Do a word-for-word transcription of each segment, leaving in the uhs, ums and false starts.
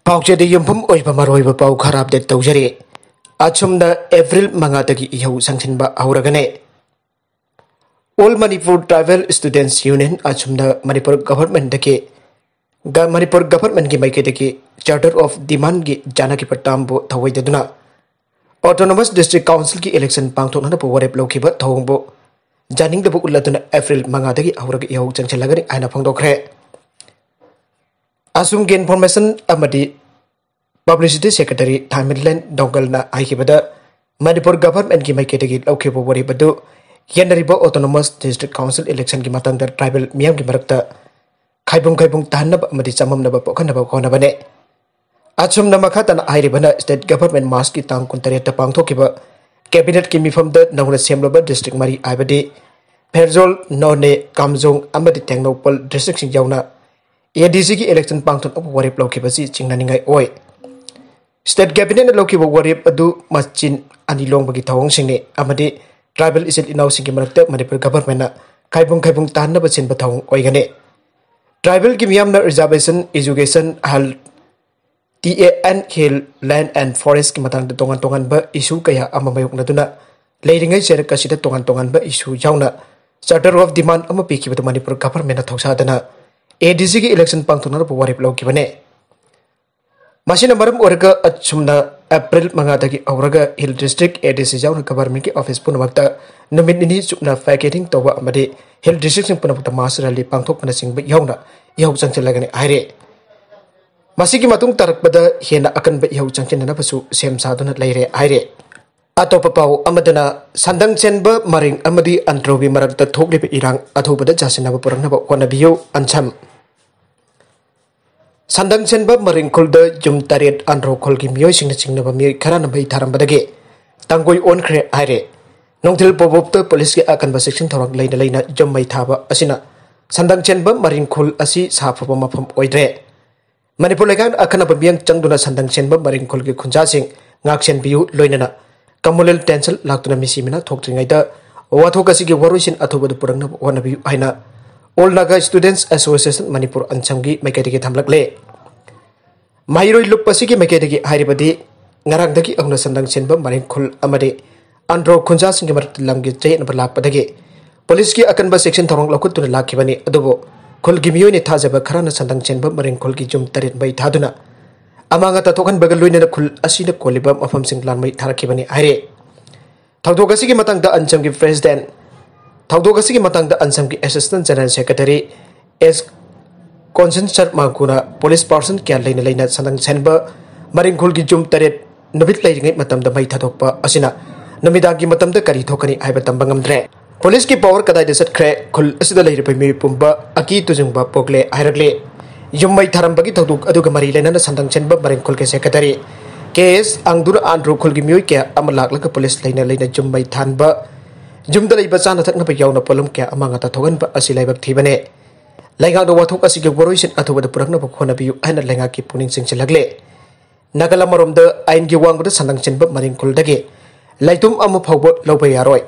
ꯄꯥꯎꯆꯦꯗ ꯌꯨꯝꯐꯝ ꯑꯣꯏꯕ ꯃꯔꯨꯑꯣꯏꯕ ꯄꯥꯎ ꯈꯔ ꯑꯞꯗꯦꯠ ꯇꯧꯖꯔꯤ꯫ ꯑꯁꯨꯝꯅ ꯑꯦꯄ꯭ꯔꯤꯜ ꯃꯉꯥꯗꯒꯤ ꯏꯍꯧ ꯆꯪꯁꯤꯟꯕ ꯍꯧꯔꯒꯅꯤ꯫ All Manipur Tribal Students Union ꯑꯁꯨꯝꯅ ꯃꯅꯤꯄꯨꯔ ꯒꯚꯔꯟꯃꯦꯟꯠꯇꯒꯤ, ꯒ-, ꯃꯅꯤꯄꯨꯔ ꯒꯚꯔꯟꯃꯦꯟꯠꯀꯤ ꯃꯥꯏꯀꯩꯗꯒꯤ Charter of Demand ꯒꯤ ꯆꯥꯅꯈꯤꯕ ꯇꯥꯝꯕꯨ ꯊꯧꯑꯣꯏꯗꯗꯨꯅ Autonomous District Council ꯒꯤ election ꯄꯥꯡꯊꯣꯛꯅꯅꯕ ꯋꯥꯔꯦꯞ ꯂꯧꯈꯤꯕ ꯊꯧꯑꯣꯡꯕꯨ ꯌꯥꯅꯤꯡꯗꯕ ꯎꯠꯂꯗꯨꯅ ꯑꯦꯄ꯭ꯔꯤꯜ ꯃꯉꯥꯗꯒꯤ ꯍꯧꯔꯒ ꯏꯍꯧ ꯆꯪꯁꯤꯜꯂꯒꯅꯤ ꯍꯥꯏꯅ ꯐꯣꯡꯗꯣꯛꯈ꯭ꯔꯦ꯫ ꯑꯁꯨꯝꯒꯤ information ꯑꯃꯗꯤ Publicity Secretary ꯊꯥꯃꯤꯟꯂꯦꯟ ꯗꯣꯡꯒꯜꯅ ꯍꯥꯏꯈꯤꯕꯗ, ꯃꯅꯤꯄꯨꯔ ꯒꯚꯔꯟꯃꯦꯟꯠꯀꯤ ꯃꯥꯏꯀꯩꯗꯒꯤ ꯂꯧꯈꯤꯕ ꯋꯥꯔꯦꯞ ꯑꯗꯨ ꯌꯦꯟꯅꯔꯤꯕ Autonomous District Council election ꯒꯤ ꯃꯇꯥꯡꯗ tribal ꯃꯤꯌꯥꯝꯒꯤ ꯃꯔꯛꯇ ꯈꯥꯏꯕꯨꯡ ꯈꯥꯏꯕꯨꯡ ꯇꯥꯍꯟꯅꯕ ꯑꯃꯗꯤ ꯆꯃꯝꯅꯕ ꯄꯣꯛꯍꯟꯅꯕ ꯍꯣꯠꯅꯕꯅꯦ꯫ ꯑꯁꯨꯝꯅ ꯃꯈꯥ ꯇꯥꯅ ꯍꯥꯏꯔꯤꯕꯅ state government March ꯀꯤ ꯇꯥꯡ ꯀꯨꯟꯇꯔꯦꯠꯇ ꯄꯥꯡꯊꯣꯛꯈꯤꯕ cabinet ꯀꯤ ꯃꯤꯐꯝꯗ ꯅꯧꯅ ꯁꯦꯝꯂꯕ district ꯃꯔꯤ ꯍꯥꯏꯕꯗꯤ ꯐꯦꯔꯖꯣꯜ, ꯅꯣꯅꯦ, ꯀꯥꯝꯖꯣꯡ ꯑꯃꯗꯤ ꯇꯦꯡꯅꯧꯄꯜ district ꯁꯤꯡ ꯌꯥꯎꯅ ADC ꯒꯤ election ꯄꯥꯡꯊꯣꯛꯅꯕ ꯋꯥꯔꯦꯞ ꯂꯧꯈꯤꯕꯁꯤ ꯆꯤꯡꯅꯅꯤꯡꯉꯥꯏ ꯑꯣꯏ꯫ State cabinet ꯅ ꯂꯧꯈꯤꯕ ꯋꯥꯔꯦꯞ ꯑꯗꯨ ꯃꯆꯤꯟ ꯑꯅꯤ ꯂꯣꯡꯕꯒꯤ ꯊꯧꯑꯣꯡꯁꯤꯡꯅꯤ ꯑꯃꯗꯤ tribal ꯏꯆꯤꯜ ꯏꯅꯥꯎꯁꯤꯡꯒꯤ ꯃꯔꯛꯇ ꯃꯅꯤꯄꯨꯔ government ꯅ ꯈꯥꯏꯕꯨꯡ ꯈꯥꯏꯕꯨꯡ ꯇꯥꯍꯟꯅꯕ ꯁꯤꯟꯕ ꯊꯧꯑꯣꯡ ꯑꯣꯏꯒꯅꯤ꯫ Tribal ꯒꯤ ꯃꯤꯌꯥꯝꯅ reservation, education, health, TAN, hill, land and forest ꯀꯤ ꯃꯇꯥꯡꯗ ꯇꯣꯉꯥꯟ ꯇꯣꯉꯥꯟꯕ issue ꯀꯌꯥ ꯑꯃ ꯃꯥꯌꯣꯛꯅꯗꯨꯅ ꯂꯩꯔꯤꯉꯩ ꯆꯩꯔꯛ ꯑꯁꯤꯗ ꯇꯣꯉꯥꯟ ꯇꯣꯉꯥꯟꯕ issue ꯌꯥꯎꯅ Charter of Demand ꯑꯃ ꯄꯤꯈꯤꯕꯗꯨ ꯃꯅꯤꯄꯨꯔ government ꯅ ꯊꯧꯁꯥꯗꯅ ADC ꯒꯤ election ꯄꯥꯡꯊꯣꯛꯅꯅꯕ ꯋꯥꯔꯦꯞ ꯂꯧꯈꯤꯕꯅꯤ꯫ ꯃꯁꯤꯅ ꯃꯔꯝ ꯑꯣꯏꯔꯒ ꯑꯁꯨꯝꯅ ꯑꯦꯄ꯭ꯔꯤꯜ ꯃꯉꯥꯗꯒꯤ ꯍꯧꯔꯒ hill district ADC ꯌꯥꯎꯅ government ꯀꯤ office ꯄꯨꯝꯅꯃꯛꯇ ꯅꯨꯃꯤꯠ ꯅꯤꯅꯤ ꯆꯨꯞꯅ picketing ꯇꯧꯕ ꯑꯃꯗꯤ hill district ꯁꯤꯡ ꯄꯨꯝꯅꯃꯛꯇ mass rally ꯄꯥꯡꯊꯣꯛꯄꯅꯆꯤꯡꯕ ꯌꯥꯎꯅ ꯏꯍꯧ ꯆꯪꯁꯤꯜꯂꯒꯅꯤ ꯍꯥꯏꯔꯦ꯫ ꯃꯁꯤꯒꯤ ꯃꯇꯨꯡ ꯇꯥꯔꯛꯄꯗ ꯍꯦꯟꯅ ꯑꯀꯟꯕ ꯏꯍꯧ ꯆꯪꯁꯤꯟꯅꯅꯕꯁꯨ ꯁꯦꯝ ꯁꯥꯗꯨꯅ ꯂꯩꯔꯦ ꯍꯥꯏꯔꯦ꯫ ꯑꯇꯣꯞꯄ ꯄꯥꯎ ꯑꯃꯗꯅ, ꯁꯟꯗꯪ ꯆꯦꯟꯕ ꯃꯔꯤꯡ ꯑꯃꯗꯤ ꯑꯟꯗ꯭ꯔꯣꯒꯤ ꯃꯔꯛꯇ ꯊꯣꯛꯂꯤꯕ ꯏꯔꯥꯡ ꯑꯊꯨꯕꯗ ꯆꯥꯁꯤꯟꯅꯕ ꯄꯨꯔꯛꯅꯕ ꯍꯣꯠꯅꯕꯤꯌꯨ, ꯑꯟꯁꯝ꯫ ꯁꯟꯗꯪ ꯆꯦꯟꯕ ꯃꯔꯤꯡꯈꯨꯜꯗ ꯌꯨꯝ ꯇꯔꯦꯠ ꯑꯟꯗ꯭ꯔꯣ ꯈꯨꯜꯒꯤ ꯃꯤꯑꯣꯏꯁꯤꯡꯅ ꯆꯤꯡꯅꯕ ꯃꯤꯑꯣꯏ ꯈꯔꯅ ꯃꯩ ꯊꯥꯔꯝꯕꯗꯒꯤ ꯇꯥꯡꯒꯣꯏ ꯑꯣꯟꯈ꯭ꯔꯦ ꯍꯥꯏꯔꯦ꯫ ꯅꯨꯡꯊꯤꯜ ꯄꯣꯕꯣꯞꯇ ꯄꯨꯂꯤꯁꯀꯤ ꯑꯀꯟꯕ ꯆꯦꯛꯁꯤꯟ ꯊꯧꯔꯥꯡ ꯂꯩꯅ ꯂꯩꯅ ꯌꯨꯝ ꯃꯩ ꯊꯥꯕ ꯑꯁꯤꯅ ꯁꯟꯗꯪ ꯆꯦꯟꯕ ꯃꯔꯤꯡꯈꯨꯜ ꯑꯁꯤ ꯁꯥꯐꯕ ꯃꯐꯝ ꯑꯣꯏꯗ꯭ꯔꯦ꯫ ꯃꯅꯤꯄꯨꯔ ꯂꯩꯉꯥꯛꯅ ꯑꯈꯟꯅꯕ ꯃꯤꯠꯌꯦꯡ ꯆꯪꯗꯨꯅ ꯁꯟꯗꯪ ꯆꯦꯟꯕ ꯃꯔꯤꯡ ꯈꯨꯜꯒꯤ ꯈꯨꯟꯖꯥꯁꯤꯡ ꯉꯥꯛꯁꯦꯟꯕꯤꯌꯨ, ꯂꯣꯏꯅꯅ communal tension ꯂꯥꯛꯇꯨꯅ ꯃꯤꯁꯤ ꯃꯤꯅꯥ ꯊꯣꯛꯇ꯭ꯔꯤꯉꯩꯗ ꯋꯥꯊꯣꯛ ꯑꯁꯤꯒꯤ ꯋꯥꯔꯣꯏꯁꯤꯟ ꯑꯊꯨꯕꯗ ꯄꯨꯔꯛꯅꯕ ꯍꯣꯠꯅꯕꯤꯌꯨ ꯍꯥꯏꯅ All Naga Students Association Manipur ꯑꯟꯁꯝꯒꯤ ꯃꯥꯏꯀꯩꯗꯒꯤ ꯊꯝꯂꯛꯂꯦ꯫ ꯃꯍꯩꯔꯣꯏ ꯂꯨꯞ ꯑꯁꯤꯒꯤ ꯃꯥꯏꯀꯩꯗꯒꯤ ꯍꯥꯏꯔꯤꯕꯗꯤ, ꯉꯔꯥꯡꯗꯒꯤ ꯍꯧꯅ ꯁꯟꯗꯪ ꯁꯦꯟꯕ ꯃꯔꯤꯡ ꯈꯨꯜ ꯑꯃꯗꯤ ꯑꯟꯗ꯭ꯔꯣ ꯈꯨꯟꯖꯥꯁꯤꯡꯒꯤ ꯃꯔꯛꯇ ꯂꯝꯒꯤ ꯆꯌꯦꯠꯅꯕ ꯂꯥꯛꯄꯗꯒꯤ ꯄꯨꯂꯤꯁꯀꯤ ꯑꯀꯟꯕ ꯆꯦꯛꯁꯤꯟ ꯊꯧꯔꯥꯡ ꯂꯧꯈꯠꯇꯨꯅ ꯂꯥꯛꯈꯤꯕꯅꯤ꯫ ꯑꯗꯨꯕꯨ ꯈꯨꯜꯒꯤ ꯃꯤꯑꯣꯏꯅ ꯊꯥꯖꯕ ꯈꯔꯅ ꯁꯟꯗꯪ ꯁꯦꯟꯕ ꯃꯔꯤꯡ ꯈꯨꯜꯒꯤ ꯌꯨꯝ ꯇꯔꯦꯠ ꯃꯩ ꯊꯥꯗꯨꯅ ꯑꯃꯥꯡ ꯑꯇꯥ ꯊꯣꯛꯍꯟꯕꯒ ꯂꯣꯏꯅꯅ ꯈꯨꯜ ꯑꯁꯤꯗ ꯀꯣꯜꯂꯤꯕ ꯃꯐꯝꯁꯤꯡ ꯂꯥꯟꯃꯩ ꯊꯥꯔꯛꯈꯤꯕꯅꯤ ꯍꯥꯏꯔꯤ꯫ ꯊꯧꯗꯣꯛ ꯑꯁꯤꯒꯤ ꯃꯇꯥꯡꯗ ꯑꯟꯁꯝꯒꯤ president, ꯊꯧꯗꯣꯛ ꯑꯁꯤꯒꯤ ꯃꯇꯥꯡꯗ ꯑꯟꯁꯝꯒꯤ assistant general secretary ꯑꯦꯁ ꯀꯣꯟꯁꯟꯁꯔ ꯃꯥꯡꯀꯨꯅ ꯄꯨꯂꯤꯁ ꯄꯥꯔꯁꯟ ꯀꯌꯥ ꯂꯩꯅ ꯂꯩꯅ ꯁꯟꯗꯪ ꯁꯦꯟꯕ ꯃꯔꯤꯡ ꯈꯨꯜꯒꯤ ꯌꯨꯝ ꯇꯔꯦꯠ ꯅꯨꯃꯤꯠ ꯂꯩꯔꯤꯉꯩ ꯃꯇꯝꯗ ꯃꯩ ꯊꯥꯗꯣꯛꯄ ꯑꯁꯤꯅ ꯅꯨꯃꯤꯗꯥꯡꯒꯤ ꯃꯇꯝꯗ ꯀꯔꯤ ꯊꯣꯛꯀꯅꯤ ꯍꯥꯏꯕ ꯇꯝꯕ ꯉꯝꯗ꯭ꯔꯦ꯫ ꯄꯨꯂꯤꯁꯀꯤ power ꯀꯗꯥꯏꯗ ꯆꯠꯈ꯭ꯔꯦ? ꯈꯨꯜ ꯑꯁꯤꯗ ꯂꯩꯔꯤꯕ ꯃꯤꯑꯣꯏ ꯄꯨꯝꯕ ꯑꯀꯤ ꯇꯨꯖꯨꯡꯕ ꯄꯣꯛꯂꯦ ꯍꯥꯏꯔꯛꯂꯤ꯫ ꯌꯨꯝ ꯃꯩ ꯊꯥꯔꯝꯕꯒꯤ ꯊꯧꯗꯣꯛ ꯑꯗꯨꯒ ꯃꯔꯤ ꯂꯩꯅꯅ ꯁꯟꯗꯪ ꯁꯦꯟꯕ ꯃꯔꯤꯡ ꯈꯨꯜꯒꯤ secretary ꯀꯦ ꯑꯦꯁ ꯑꯪꯗꯨꯅ ꯑꯟꯗ꯭ꯔꯣ ꯈꯨꯜꯒꯤ ꯃꯤꯑꯣꯏ ꯀꯌꯥ ꯑꯃ ꯂꯥꯛꯂꯒ ꯄꯨꯂꯤꯁ ꯂꯩꯅ ꯂꯩꯅ ꯌꯨꯝ ꯃꯩ ꯊꯥꯟꯕ, ꯌꯨꯝꯗ ꯂꯩꯕ ꯆꯥꯅ ꯊꯛꯅꯕ ꯌꯥꯎꯅ ꯄꯣꯠꯂꯝ ꯀꯌꯥ ꯑꯃꯥꯡ ꯑꯇꯥ ꯊꯣꯛꯍꯟꯕ ꯑꯁꯤ ꯂꯥꯏꯕꯛ ꯊꯤꯕꯅꯦ꯫ ꯂꯩꯉꯥꯛꯅ ꯋꯥꯊꯣꯛ ꯑꯁꯤꯒꯤ ꯋꯥꯔꯣꯏꯁꯤꯟ ꯑꯊꯨꯕꯗ ꯄꯨꯔꯛꯅꯕ ꯍꯣꯠꯅꯕꯤꯌꯨ ꯍꯥꯏꯅ ꯂꯩꯉꯥꯛꯀꯤ ꯄꯨꯛꯅꯤꯡ ꯆꯤꯡꯁꯤꯜꯂꯛꯂꯦ꯫ ꯅꯥꯀꯜ ꯑꯃꯔꯣꯝꯗ ꯑꯥꯏꯟꯒꯤ ꯋꯥꯡꯃꯗ ꯁꯟꯗꯪ ꯆꯦꯟꯕ ꯃꯔꯤꯡ ꯈꯨꯜꯗꯒꯤ ꯂꯩꯇꯨꯝ ꯑꯃ ꯐꯥꯎꯕ ꯂꯧꯕ ꯌꯥꯔꯣꯏ꯫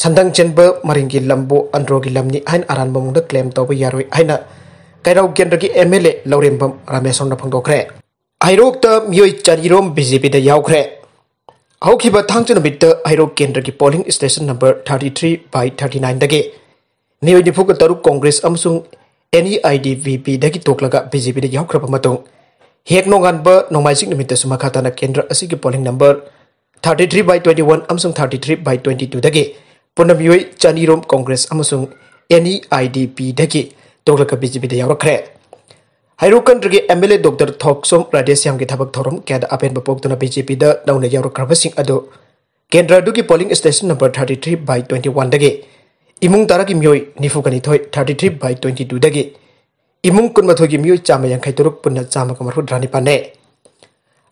ꯁꯟꯗꯪ ꯆꯦꯟꯕ ꯃꯔꯤꯡꯒꯤ ꯂꯝꯕꯨ ꯑꯟꯗ꯭ꯔꯣꯒꯤ ꯂꯝꯅꯤ ꯍꯥꯏꯅ ꯑꯔꯥꯟꯕ ꯃꯑꯣꯡꯗ claim ꯇꯧꯕ ꯌꯥꯔꯣꯏ ꯍꯥꯏꯅ ꯀꯩꯔꯧ ꯀꯦꯟꯗ꯭ꯔꯒꯤ ꯑꯦꯝ ꯑꯦꯜ ꯑꯦ ꯂꯧꯔꯦꯝꯕꯝ ꯔꯥꯃꯦꯁꯣꯔꯅ ꯐꯣꯡꯗꯣꯛꯈ꯭ꯔꯦ꯫ ꯍꯩꯔꯣꯛꯇ ꯃꯤꯑꯣꯏ ꯆꯅꯤꯔꯣꯝ ꯕꯤ ꯖꯦ ꯄꯤꯗ ꯌꯥꯎꯈ꯭ꯔꯦ꯫ ꯍꯧꯈꯤꯕ ꯊꯥꯡꯖ ꯅꯨꯃꯤꯠꯇ ꯍꯩꯔꯣꯛ ꯀꯦꯟꯗ꯭ꯔꯒꯤ polling station number thirty three by thirty nine ꯗꯒꯤ ꯃꯤꯑꯣꯏ ꯅꯤꯐꯨꯒ ꯇꯔꯨꯛ ꯀꯣꯡꯒ꯭ꯔꯦꯁ ꯑꯃꯁꯨꯡ N E I D B ꯄꯤꯗꯒꯤ ꯇꯣꯛꯂꯒ ꯕꯤ ꯖꯦ ꯄꯤꯗ ꯌꯥꯎꯈ꯭ꯔꯕ ꯃꯇꯨꯡ, ꯍꯦꯛ ꯅꯣꯡꯉꯥꯟꯕ ꯅꯣꯡꯃꯥꯏꯖꯤꯡ ꯅꯨꯃꯤꯠꯇꯁꯨ ꯃꯈꯥ ꯇꯥꯅ ꯀꯦꯟꯗ꯭ꯔ ꯑꯁꯤꯒꯤ polling number thirty three by twenty one ꯑꯃꯁꯨꯡ thirty three by twenty two ꯗꯒꯤ ꯄꯨꯟꯅ ꯃꯤꯑꯣꯏ ꯆꯅꯤꯔꯣꯝ ꯀꯣꯡꯒ꯭ꯔꯦꯁ ꯑꯃꯁꯨꯡ ꯑꯦꯟ ꯏ ꯑꯥꯏ ꯗꯤ ꯄꯤꯗꯒꯤ ꯇꯣꯛꯂꯒ ꯕꯤ ꯖꯦ ꯄꯤꯗ ꯌꯥꯎꯔꯛꯈ꯭ꯔꯦ꯫ ꯍꯩꯔꯣꯛ ꯀꯦꯟꯗ꯭ꯔꯒꯤ M L A doctor Thokchom ꯔꯥꯙꯦꯁ꯭ꯌꯥꯝꯒꯤ ꯊꯕꯛ ꯊꯧꯔꯝ ꯀꯌꯥꯗ ꯑꯄꯦꯟꯕ ꯄꯣꯛꯇꯨꯅ ꯕꯤ ꯖꯦ ꯄꯤꯗ ꯅꯧꯅ ꯌꯥꯎꯔꯛꯈ꯭ꯔꯕꯁꯤꯡ ꯑꯗꯨ ꯀꯦꯟꯗ꯭ꯔ ꯑꯗꯨꯒꯤ polling station number thirty three by twenty one ꯗꯒꯤ ꯏꯃꯨꯡ ꯇꯔꯥꯒꯤ ꯃꯤꯑꯣꯏ ꯅꯤꯐꯨꯒ ꯅꯤꯊꯣꯏ, thirty three by twenty two ꯗꯒꯤ ꯏꯃꯨꯡ ꯀꯨꯟꯃꯥꯊꯣꯏꯒꯤ ꯃꯤꯑꯣꯏ ꯆꯥꯝꯃ ꯌꯥꯡꯈꯩ ꯇꯔꯨꯛ, ꯄꯨꯟꯅ ꯆꯥꯝꯃꯒ ꯃꯔꯤꯐꯨꯇꯔꯥ ꯅꯤꯄꯥꯟꯅꯦ꯫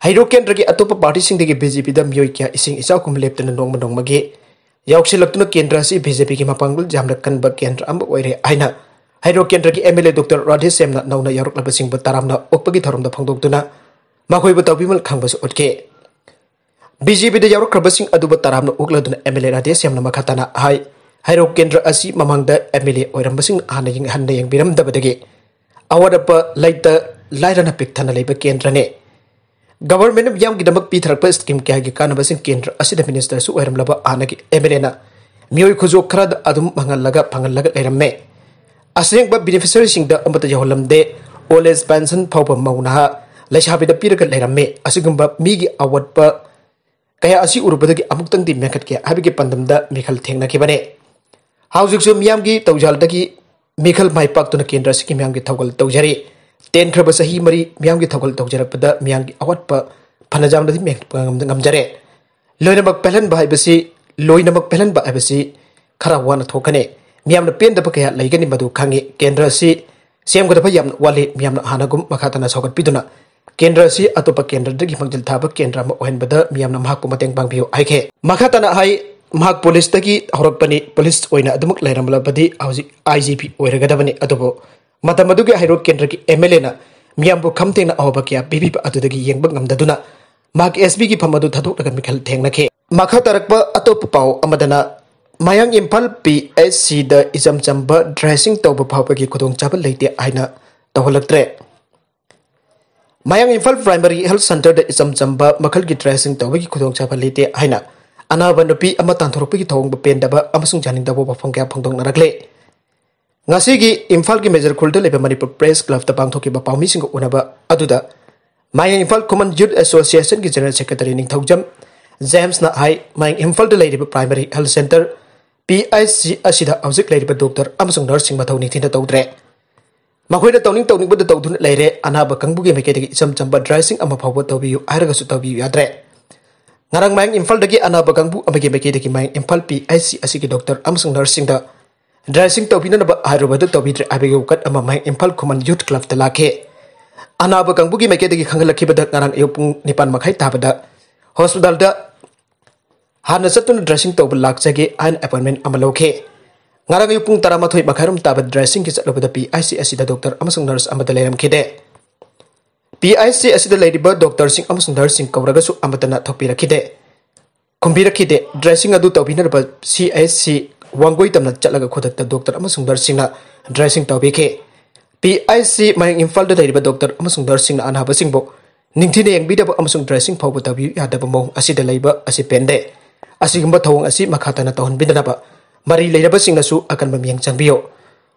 ꯍꯩꯔꯣꯛ ꯀꯦꯟꯗ꯭ꯔꯒꯤ ꯑꯇꯣꯞꯄ ꯄꯥꯔꯇꯤꯁꯤꯡꯗꯒꯤ ꯕꯤ ꯖꯦ ꯄꯤꯗ ꯃꯤꯑꯣꯏ ꯀꯌꯥ ꯏꯁꯤꯡ ꯏꯆꯥꯎꯒꯨꯝ ꯂꯦꯞꯇꯅ ꯅꯣꯡꯃ ꯅꯣꯡꯃꯒꯤ ꯌꯥꯎꯁꯤꯜꯂꯛꯇꯨꯅ ꯀꯦꯟꯗ꯭ꯔ ꯑꯁꯤ ꯕꯤ ꯖꯦ ꯄꯤꯒꯤ ꯃꯄꯥꯡꯒꯜ ꯌꯥꯝꯅ ꯀꯟꯕ ꯀꯦꯟꯗ꯭ꯔ ꯑꯃ ꯑꯣꯏꯔꯦ ꯍꯥꯏꯅ ꯍꯩꯔꯣꯛ ꯀꯦꯟꯗ꯭ꯔꯒꯤ ꯑꯦꯝ ꯑꯦꯜ ꯑꯦ ꯗꯣꯛꯇꯔ ꯔꯥꯙꯦꯁ꯭ꯌꯥꯝꯅ ꯅꯧꯅ ꯌꯥꯎꯔꯛꯂꯕꯁꯤꯡꯕꯨ ꯇꯔꯥꯝꯅ ꯑꯣꯛꯄꯒꯤ ꯊꯧꯔꯝꯗ ꯐꯣꯡꯗꯣꯛꯇꯨꯅ ꯃꯈꯣꯏꯕꯨ ꯇꯧꯕꯤꯃꯜ ꯈꯪꯕꯁꯨ ꯎꯠꯈꯤ꯫ ꯕꯤ ꯖꯦ ꯄꯤꯗ ꯌꯥꯎꯔꯛꯈ꯭ꯔꯕꯁꯤꯡ ꯑꯗꯨꯕꯨ ꯇꯔꯥꯝꯅ ꯑꯣꯛꯂꯗꯨꯅ ꯑꯦꯝ ꯑꯦꯜ ꯑꯦ ꯔꯥꯙꯦꯁ꯭ꯌꯥꯝꯅ ꯃꯈꯥ ꯇꯥꯅ ꯍꯥꯏ, ꯍꯩꯔꯣꯛ ꯀꯦꯟꯗ꯭ꯔ ꯑꯁꯤ ꯃꯃꯥꯡꯗ ꯑꯦꯝ ꯑꯦꯜ ꯑꯦ ꯑꯣꯏꯔꯝꯕꯁꯤꯡ ꯍꯥꯟꯅ ꯌꯦꯡ-, ꯍꯟꯅ ꯌꯦꯡꯕꯤꯔꯝꯗꯕꯗꯒꯤ ꯑꯋꯥꯠ ꯑꯄ ꯂꯩꯇ ꯂꯥꯏꯔꯅ ꯄꯤꯛ ꯊꯟꯅ ꯂꯩꯕ ꯀꯦꯟꯗ꯭ꯔꯅꯤ꯫ ꯒꯚꯔꯟꯃꯦꯟꯠꯅ ꯃꯤꯌꯥꯝꯒꯤꯗꯃꯛ ꯄꯤꯊꯔꯛꯄ ꯁ꯭ꯀꯤꯝ ꯀꯌꯥꯒꯤ ꯀꯥꯟꯅꯕꯁꯤꯡ ꯀꯦꯟꯗ꯭ꯔ ꯑꯁꯤꯗ ꯃꯤꯅꯤꯁꯇꯔꯁꯨ ꯑꯣꯏꯔꯝꯂꯕ ꯍꯥꯟꯅꯒꯤ ꯑꯦꯝ ꯑꯦꯜ ꯑꯦꯅ ꯃꯤꯑꯣꯏ ꯈꯨꯖꯣꯞ ꯈꯔꯗ ꯑꯗꯨꯝ ꯐꯪꯍꯜꯂꯒ ꯐꯪꯍꯜꯂꯒ ꯂꯩꯔꯝꯃꯦ꯫ ꯑꯁꯦꯡꯕ ꯕꯦꯅꯤꯐꯤꯁꯔꯤꯁꯤꯡꯗ ꯑꯃꯠꯇ ꯌꯧꯍꯜꯂꯝꯗꯦ꯫ ꯑꯣꯜ ꯑꯦꯖ ꯄꯦꯟꯁꯟ ꯐꯥꯎꯕ ꯃꯧ ꯅꯍꯥ ꯂꯩꯁꯥꯕꯤꯗ ꯄꯤꯔꯒ ꯂꯩꯔꯝꯃꯤ꯫ ꯑꯁꯤꯒꯨꯝꯕ ꯃꯤꯒꯤ ꯑꯋꯥꯠꯄ ꯀꯌꯥ ꯑꯁꯤ ꯎꯔꯨꯕꯗꯒꯤ ꯑꯃꯨꯛꯇꯪꯗꯤ ꯃꯦꯟꯈꯠꯀꯦ ꯍꯥꯏꯕꯒꯤ ꯄꯥꯟꯗꯝꯗ ꯃꯤꯈꯜ ꯊꯦꯡꯅꯈꯤꯕꯅꯤ꯫ ꯍꯧꯖꯤꯛꯁꯨ ꯃꯤꯌꯥꯝꯒꯤ ꯇꯧꯖꯥꯜꯗꯒꯤ ꯃꯤꯈꯜ ꯃꯥꯏ ꯄꯥꯛꯇꯨꯅ ꯀꯦꯟꯗ꯭ꯔ ꯑꯁꯤꯒꯤ ꯃꯤꯌꯥꯝꯒꯤ ꯊꯧꯒꯜ ꯇꯧꯖꯔꯤ꯫ ꯇꯦꯟꯈ꯭ꯔꯕ ꯆꯍꯤ ꯃꯔꯤ ꯃꯤꯌꯥꯝꯒꯤ ꯊꯧꯒꯜ ꯇꯧꯖꯔꯛꯄꯗ ꯃꯤꯌꯥꯝꯒꯤ ꯑꯋꯥꯠꯄ ꯐꯅ ꯌꯥꯝꯅꯗꯤ ꯃꯦꯟꯈꯠꯄ ꯉꯝ-, ꯉꯝꯖꯔꯦ꯫ ꯂꯣꯏꯅꯃꯛ ꯄꯦꯜꯍꯟꯕ ꯍꯥꯏꯕꯁꯤ, ꯂꯣꯏꯅꯃꯛ ꯄꯦꯜꯍꯟꯕ ꯍꯥꯏꯕꯁꯤ ꯈꯔ ꯋꯥꯅ ꯊꯣꯛꯀꯅꯤ꯫ ꯃꯤꯌꯥꯝꯅ ꯄꯦꯟꯗꯕ ꯀꯌꯥ ꯂꯩꯒꯅꯤ, ꯃꯗꯨ ꯈꯪꯉꯤ꯫ ꯀꯦꯟꯗ꯭ꯔ ꯑꯁꯤ ꯁꯦꯝꯒꯗꯕ ꯌꯥꯝꯅ ꯋꯥꯠꯂꯤ꯫ ꯃꯤꯌꯥꯝꯅ ꯍꯥꯟꯅꯒꯨꯝ ꯃꯈꯥ ꯇꯥꯅ ꯁꯧꯒꯠꯄꯤꯗꯨꯅ ꯀꯦꯟꯗ꯭ꯔ ꯑꯁꯤ ꯑꯇꯣꯞꯄ ꯀꯦꯟꯗ꯭ꯔꯗꯒꯤ ꯃꯥꯡꯖꯤꯜ ꯊꯥꯕ ꯀꯦꯟꯗ꯭ꯔ ꯑꯃ ꯑꯣꯏꯍꯟꯕꯗ ꯃꯤꯌꯥꯝꯅ ꯃꯍꯥꯛꯄꯨ ꯃꯇꯦꯡ ꯄꯥꯡꯕꯤꯌꯨ ꯍꯥꯏꯈꯤ꯫ ꯃꯈꯥ ꯇꯥꯅ ꯍꯥꯏ, ꯃꯍꯥꯛ ꯄꯨꯂꯤꯁꯇꯒꯤ ꯍꯧꯔꯛꯄꯅꯤ, ꯄꯨꯂꯤꯁ ꯑꯣꯏꯅ ꯑꯗꯨꯃꯛ ꯂꯩꯔꯝꯂꯕꯗꯤ ꯍꯧꯖꯤꯛ ꯑꯥꯏ ꯖꯤ ꯄꯤ ꯑꯣꯏꯔꯒꯗꯕꯅꯤ꯫ ꯑꯗꯨꯕꯨ ꯃꯇꯝ ꯑꯗꯨꯒꯤ ꯍꯩꯔꯣꯛ ꯀꯦꯟꯗ꯭ꯔꯒꯤ ꯑꯦꯝ ꯑꯦꯜ ꯑꯦꯅ ꯃꯤꯌꯥꯝꯕꯨ ꯈꯝ ꯊꯦꯡꯅ ꯑꯋꯥꯕ ꯀꯌꯥ ꯄꯤꯕꯤꯕ ꯑꯗꯨꯗꯒꯤ ꯌꯦꯡꯕ ꯉꯝꯗꯗꯨꯅ ꯃꯍꯥꯛ ꯑꯦꯁ ꯄꯤꯒꯤ ꯐꯝ ꯑꯗꯨ ꯊꯥꯗꯣꯛꯂꯒ ꯃꯤꯈꯜ ꯊꯦꯡꯅꯈꯤ꯫ ꯃꯈꯥ ꯇꯥꯔꯛꯄ ꯑꯇꯣꯞꯄ ꯄꯥꯎ ꯑꯃꯗꯅ, ꯃꯌꯥꯡ ꯏꯝꯐꯥꯜ ꯄꯤ ꯑꯩꯆ ꯁꯤꯗ ꯏꯆꯝ ꯆꯝꯕ ꯗ꯭ꯔꯦꯁꯤꯡ ꯇꯧꯕ ꯐꯥꯎꯕꯒꯤ ꯈꯨꯗꯣꯡꯆꯥꯕ ꯂꯩꯇꯦ ꯍꯥꯏꯅ ꯇꯧꯍꯜꯂꯛꯇ꯭ꯔꯦ꯫ ꯃꯌꯥꯡ ꯏꯝꯐꯥꯜ ꯄ꯭ꯔꯥꯏꯃꯥꯔꯤ ꯍꯦꯜꯊ ꯁꯦꯟꯇꯔꯗ ꯏꯆꯝ ꯆꯝꯕ ꯃꯈꯜꯒꯤ ꯗ꯭ꯔꯦꯁꯤꯡ ꯇꯧꯕꯒꯤ ꯈꯨꯗꯣꯡꯆꯥꯕ ꯂꯩꯇꯦ ꯍꯥꯏꯅ ꯑꯅꯥꯕ ꯅꯨꯄꯤ ꯑꯃ ꯇꯥꯟꯊꯣꯔꯛꯄꯒꯤ ꯊꯧꯑꯣꯡꯕꯨ ꯄꯦꯟꯗꯕ ꯑꯃꯁꯨꯡ ꯌꯥꯅꯤꯡꯗꯕ ꯋꯥꯐꯝ ꯀꯌꯥ ꯐꯣꯡꯗꯣꯛꯅꯔꯛꯂꯦ꯫ ꯉꯁꯤꯒꯤ ꯏꯝꯐꯥꯜꯒꯤ ꯃꯦꯖꯔ ꯈꯨꯜꯗ ꯂꯩꯕ ꯃꯅꯤꯄꯨꯔ ꯄ꯭ꯔꯦꯁ ꯀ꯭ꯂꯕꯇ ꯄꯥꯡꯊꯣꯛꯈꯤꯕ ꯄꯥꯎꯃꯤꯁꯤꯡꯒ ꯎꯅꯕ ꯑꯗꯨꯗ ꯃꯌꯥꯡ ꯏꯝꯐꯥꯜ ꯈꯨꯃꯟ ꯌꯨꯠ ꯑꯦꯁꯣꯁꯤꯌꯦꯁꯟꯒꯤ ꯖꯦꯅꯔꯦꯜ ꯁꯦꯀ꯭ꯔꯦꯇꯔꯤ ꯅꯤꯡꯊꯧꯖꯝ ꯖꯦꯝꯁꯅ ꯍꯥꯏ, ꯃꯌꯥꯡ ꯏꯝꯐꯥꯜꯗ ꯂꯩꯔꯤꯕ primary health centre, P H C, ꯑꯁꯤꯗ ꯍꯧꯖꯤꯛ ꯂꯩꯔꯤꯕ ꯗꯣꯛꯇꯔ ꯑꯃꯁꯨꯡ ꯅꯔꯁꯁꯤꯡ ꯃꯊꯧ ꯅꯤꯡꯊꯤꯅ ꯇꯧꯗ꯭ꯔꯦ꯫ ꯃꯈꯣꯏꯅ ꯇꯧꯅꯤꯡ ꯇꯧꯅꯤꯡꯕꯗ ꯇꯧꯗꯨꯅ ꯂꯩꯔꯦ꯫ ꯑꯅꯥꯕ ꯀꯥꯡꯕꯨꯒꯤ ꯃꯥꯏꯀꯩꯗꯒꯤ ꯏꯆꯝ ꯆꯝꯕ ꯗ꯭ꯔꯦꯁꯤꯡ ꯑꯃ ꯐꯥꯎꯕ ꯇꯧꯕꯤꯌꯨ ꯍꯥꯏꯔꯒꯁꯨ ꯇꯧꯕꯤꯌꯨ ꯌꯥꯗ꯭ꯔꯦ꯫ ꯉꯔꯥꯡ ꯃꯌꯥꯡ ꯏꯝꯐꯥꯜꯗꯒꯤ ꯑꯅꯥꯕ ꯀꯥꯡꯕꯨ ꯑꯃꯒꯤ ꯃꯥꯏꯀꯩꯗꯒꯤ ꯃꯌꯥꯡ ꯏꯝꯐꯥꯜ ꯄꯤ ꯑꯩꯆ ꯁꯤ ꯑꯁꯤꯒꯤ ꯗꯣꯛꯇꯔ ꯑꯃꯁꯨꯡ ꯅꯔꯁꯁꯤꯡꯗ ꯗ꯭ꯔꯦꯁꯤꯡ ꯇꯧꯕꯤꯅꯅꯕ ꯍꯥꯏꯔꯨꯕꯗ ꯇꯧꯕꯤꯗ꯭ꯔꯦ ꯍꯥꯏꯕꯒꯤ ꯋꯥꯀꯠ ꯑꯃ ꯃꯌꯥꯡ ꯏꯝꯐꯥꯜ ꯈꯨꯃꯟ ꯌꯨꯠ ꯀ꯭ꯂꯕꯇ ꯂꯥꯛꯈꯤ꯫ ꯑꯅꯥꯕ ꯀꯥꯡꯕꯨꯒꯤ ꯃꯥꯏꯀꯩꯗꯒꯤ ꯈꯪꯍꯜꯂꯛꯈꯤꯕꯗ ꯉꯔꯥꯡ ꯑꯌꯨꯛ ꯄꯨꯡ ꯅꯤꯄꯥꯟ ꯃꯈꯥꯏ ꯇꯥꯕꯗ ꯍꯣꯁꯄꯤꯇꯥꯜꯗ ꯍꯥꯟꯅ ꯆꯠꯇꯨꯅ ꯗ꯭ꯔꯦꯁꯤꯡ ꯇꯧꯕ ꯂꯥꯛꯆꯒꯦ ꯍꯥꯏꯅ ꯑꯦꯄꯣꯏꯟꯃꯦꯟ ꯑꯃ ꯂꯧꯈꯤ꯫ ꯉꯔꯥꯡ ꯑꯌꯨꯛ ꯄꯨꯡ ꯇꯔꯥꯃꯥꯊꯣꯏ ꯃꯈꯥꯏꯔꯣꯝ ꯇꯥꯕ ꯗ꯭ꯔꯦꯁꯤꯡꯒꯤ ꯆꯠꯂꯨꯕꯗ ꯄꯤ ꯑꯩꯆ ꯁꯤ ꯑꯁꯤꯗ ꯗꯣꯛꯇꯔ ꯑꯃꯁꯨꯡ ꯅꯔꯁ ꯑꯃꯠꯇ ꯂꯩꯔꯝꯈꯤꯗꯦ꯫ ꯄꯤ ꯑꯩꯆ ꯁꯤ ꯑꯁꯤꯗ ꯂꯩꯔꯤꯕ ꯗꯣꯛꯇꯔꯁꯤꯡ ꯑꯃꯁꯨꯡ ꯅꯔꯁꯁꯤꯡ ꯀꯧꯔꯒꯁꯨ ꯑꯃꯠꯇꯅ ꯊꯣꯛꯄꯤꯔꯛꯈꯤꯗꯦ꯫ ꯈꯨꯝꯕꯤꯔꯛꯈꯤꯗꯦ꯫ ꯗ꯭ꯔꯦꯁꯤꯡ ꯑꯗꯨ ꯇꯧꯕꯤꯅꯅꯕ ꯁꯤ ꯑꯩꯆ ꯁꯤ ꯋꯥꯡꯒꯣꯏ ꯇꯝꯅ ꯆꯠꯂꯒ ꯈꯨꯗꯛꯇ ꯗꯣꯛꯇꯔ ꯑꯃꯁꯨꯡ ꯅꯔꯁꯁꯤꯡꯅ ꯗ꯭ꯔꯦꯁꯤꯡ ꯇꯧꯕꯤꯈꯤ꯫ ꯄꯤ ꯑꯩꯆ ꯁꯤ ꯃꯌꯥꯡ ꯏꯝꯐꯥꯜꯗ ꯂꯩꯔꯤꯕ ꯗꯣꯛꯇꯔ ꯑꯃꯁꯨꯡ ꯅꯔꯁꯁꯤꯡꯅ ꯑꯅꯥꯕꯁꯤꯡꯕꯨ ꯅꯤꯡꯊꯤꯅ ꯌꯦꯡꯕꯤꯗꯕ ꯑꯃꯁꯨꯡ dressing ꯐꯥꯎꯕ ꯇꯧꯕꯤꯌꯨ ꯌꯥꯗꯕ ꯃꯑꯣꯡ ꯑꯁꯤꯗ ꯂꯩꯕ ꯑꯁꯤ ꯄꯦꯟꯗꯦ꯫ ꯑꯁꯤꯒꯨꯝꯕ ꯊꯧꯑꯣꯡ ꯑꯁꯤ ꯃꯈꯥ ꯇꯥꯅ ꯇꯧꯍꯟꯕꯤꯗꯅꯕ ꯃꯔꯤ ꯂꯩꯅꯕꯁꯤꯡꯅꯁꯨ ꯑꯀꯟꯕ ꯃꯤꯠꯌꯦꯡ ꯆꯪꯕꯤꯌꯨ꯫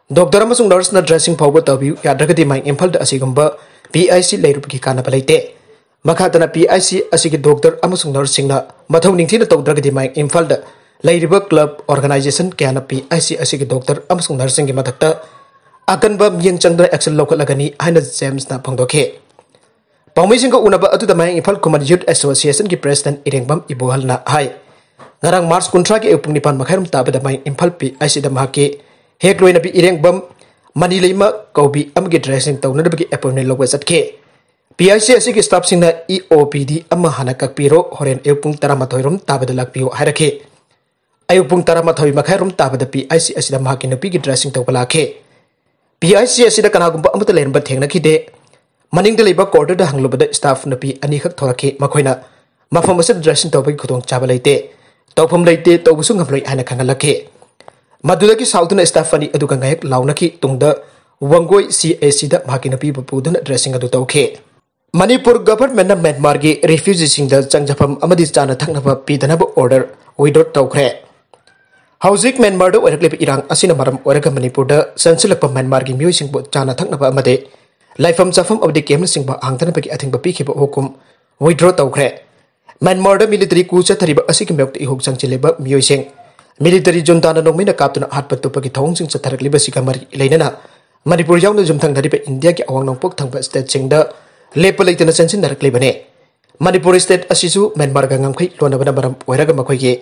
ꯗꯣꯛꯇꯔ ꯑꯃꯁꯨꯡ ꯅꯔꯁꯅ dressing ꯐꯥꯎꯕ ꯇꯧꯕꯤꯌꯨ ꯌꯥꯗ꯭ꯔꯒꯗꯤ ꯃꯌꯥꯡ ꯏꯝꯐꯥꯜꯗ ꯑꯁꯤꯒꯨꯝꯕ P I C ꯂꯩꯔꯨꯕꯒꯤ ꯀꯥꯟꯅꯕ ꯂꯩꯇꯦ꯫ ꯃꯈꯥ ꯇꯥꯅ P I C ꯑꯁꯤꯒꯤ ꯗꯣꯛꯇꯔ ꯑꯃꯁꯨꯡ ꯅꯔꯁꯁꯤꯡꯅ ꯃꯊꯧ ꯅꯤꯡꯊꯤꯅ ꯇꯧꯗ꯭ꯔꯒꯗꯤ ꯃꯌꯥꯡ ꯏꯝꯐꯥꯜꯗ ꯂꯩꯔꯤꯕ club, organisation ꯀꯌꯥꯅ P I C ꯑꯁꯤꯒꯤ ꯗꯣꯛꯇꯔ ꯑꯃꯁꯨꯡ ꯅꯔꯁꯁꯤꯡꯒꯤ ꯃꯊꯛꯇ ꯑꯀꯟꯕ ꯃꯤꯠꯌꯦꯡ ꯆꯪꯗꯨꯅ action ꯂꯧꯈꯠꯂꯒꯅꯤ ꯍꯥꯏꯅ ꯖꯦꯝꯁꯅ ꯐꯣꯡꯗꯣꯛꯈꯤ꯫ ꯄꯥꯎꯃꯤꯁꯤꯡꯒ ꯎꯅꯕ ꯑꯗꯨꯗ ꯃꯌꯥꯡ ꯏꯝꯐꯥꯜ ꯈꯨꯃꯟ Youth Associationꯒꯤ president ꯏꯔꯦꯡꯕꯝ ꯏꯕꯣꯍꯜꯅ ꯍꯥꯏ, ꯉꯔꯥꯡ March ꯀꯨꯟꯊ꯭ꯔꯥꯒꯤ ꯑꯌꯨꯛ ꯄꯨꯡ ꯅꯤꯄꯥꯟ ꯃꯈꯥꯏꯔꯣꯝ ꯇꯥꯕꯗ ꯃꯌꯥꯡ ꯏꯝꯐꯥꯜ P I Cꯗ ꯃꯍꯥꯛꯀꯤ ꯍꯦꯛ ꯂꯣꯏꯅꯕꯤ ꯏꯔꯦꯡꯕꯝ ꯃꯅꯤꯂꯩꯃ ꯀꯧꯕꯤ ꯑꯃꯒꯤ dressing ꯇꯧꯅꯅꯕꯒꯤ appointment ꯂꯧꯕ ꯆꯠꯈꯤ꯫ P I C ꯑꯁꯤꯒꯤ staffꯁꯤꯡꯅ E O P D ꯑꯃ ꯍꯥꯟꯅ ꯀꯛꯄꯤꯔꯣ, ꯍꯣꯔꯦꯟ ꯑꯌꯨꯛ ꯄꯨꯡ ꯇꯔꯥꯃꯥꯊꯣꯏ ꯔꯣꯝ ꯇꯥꯕꯗ ꯂꯥꯛꯄꯤꯌꯨ ꯍꯥꯏꯔꯛꯈꯤ꯫ ꯑꯌꯨꯛ ꯄꯨꯡ ꯇꯔꯥꯃꯥꯊꯣꯏ ꯃꯈꯥꯏꯔꯣꯝ ꯇꯥꯕꯗ P I C ꯑꯁꯤꯗ ꯃꯍꯥꯛꯀꯤ ꯅꯨꯄꯤꯒꯤ dressing ꯇꯧꯕ ꯂꯥꯛꯈꯤ꯫ P I C ꯑꯁꯤꯗ ꯀꯅꯥꯒꯨꯝꯕ ꯑꯃꯠꯇ ꯂꯩꯔꯝꯕ ꯊꯦꯡꯅꯈꯤꯗꯦ꯫ ꯃꯅꯤꯡꯗ ꯂꯩꯕ quarterꯗ ꯍꯪꯂꯨꯕꯗ staff ꯅꯨꯄꯤ ꯑꯅꯤꯈꯛ ꯊꯣꯔꯛꯈꯤ꯫ ꯃꯈꯣꯏꯅ ꯃꯐꯝ ꯑꯁꯤꯗ dressing ꯇꯧꯕꯒꯤ ꯈꯨꯗꯣꯡꯆꯥꯕ ꯂꯩꯇꯦ, ꯇꯧꯐꯝ ꯂꯩꯇꯦ, ꯇꯧꯕꯁꯨ ꯉꯝꯂꯣꯏ ꯍꯥꯏꯅ ꯈꯪꯍꯜꯂꯛꯈꯤ꯫ ꯃꯗꯨꯗꯒꯤ ꯁꯥꯎꯗꯨꯅ staff ꯑꯅꯤ ꯑꯗꯨꯒ ꯉꯥꯏꯍꯥꯛ ꯂꯥꯎꯅꯈꯤ꯫ ꯇꯨꯡꯗ ꯋꯥꯡꯒꯣꯏ C H Cꯗ ꯃꯍꯥꯛꯀꯤ ꯅꯨꯄꯤꯕꯨ ꯄꯨꯗꯨꯅ dressing ꯑꯗꯨ ꯇꯧꯈꯤ꯫ ꯃꯅꯤꯄꯨꯔ governmentꯅ ꯃ꯭ꯌꯥꯟꯃꯥꯔꯒꯤ refugeeꯁꯤꯡꯗ ꯆꯪꯖꯐꯝ ꯑꯃꯗꯤ ꯆꯥꯅ ꯊꯛꯅꯕ ꯄꯤꯗꯅꯕ order withdraw ꯇꯧꯈ꯭ꯔꯦ꯫ ꯍꯧꯖꯤꯛ ꯃ꯭ꯌꯥꯟꯃꯥꯔꯗ ꯑꯣꯏꯔꯛꯂꯤꯕ ꯏꯔꯥꯡ ꯑꯁꯤꯅ ꯃꯔꯝ ꯑꯣꯏꯔꯒ ꯃꯅꯤꯄꯨꯔꯗ ꯆꯪꯁꯤꯜꯂꯛꯄ ꯃ꯭ꯌꯥꯟꯃꯥꯔꯒꯤ ꯃꯤꯑꯣꯏꯁꯤꯡꯕꯨ ꯆꯥꯅ ꯊꯛꯅꯕ ꯑꯃꯗꯤ ꯂꯩꯐꯝ ꯆꯥꯐꯝ ꯑꯃꯗꯤ campꯅꯆꯤꯡꯕ ꯍꯥꯡꯗꯅꯕꯒꯤ ꯑꯊꯤꯡꯕ ꯄꯤꯈꯤꯕ ꯍꯨꯀꯨꯝ withdraw ꯇꯧꯈ꯭ꯔꯦ꯫ ꯃ꯭ꯌꯥꯟꯃꯥꯔꯗ military coup ꯆꯠꯊꯔꯤꯕ ꯑꯁꯤꯒꯤ ꯃꯥꯌꯣꯛꯇ ꯏꯍꯧ ꯆꯪꯁꯤꯜꯂꯤꯕ ꯃꯤꯑꯣꯏꯁꯤꯡ, military juntaꯅ ꯅꯣꯡꯃꯩꯅ ꯀꯥꯞꯇꯨꯅ ꯍꯥꯠꯄ ꯇꯨꯞꯄꯒꯤ ꯊꯧꯑꯣꯡꯁꯤꯡ ꯆꯠꯊꯔꯛꯂꯤꯕꯁꯤꯒ ꯃꯔꯤ ꯂꯩꯅꯅ ꯃꯅꯤꯄꯨꯔ ꯌꯥꯎꯅ ꯌꯨꯝꯊꯪꯅꯔꯤꯕ ꯏꯟꯗꯤꯌꯥꯒꯤ ꯑꯋꯥꯡ ꯅꯣꯡꯄꯣꯛ ꯊꯪꯕ stateꯁꯤꯡꯗ ꯂꯦꯞꯄ ꯂꯩꯇꯅ ꯆꯪꯁꯤꯟꯅꯔꯛꯂꯤꯕꯅꯤ꯫ ꯃꯅꯤꯄꯨꯔ state ꯑꯁꯤꯁꯨ ꯃ꯭ꯌꯥꯟꯃꯥꯔꯒ ꯉꯝꯈꯩ ꯂꯣꯟꯅꯕꯅ ꯃꯔꯝ ꯑꯣꯏꯔꯒ ꯃꯈꯣꯏꯒꯤ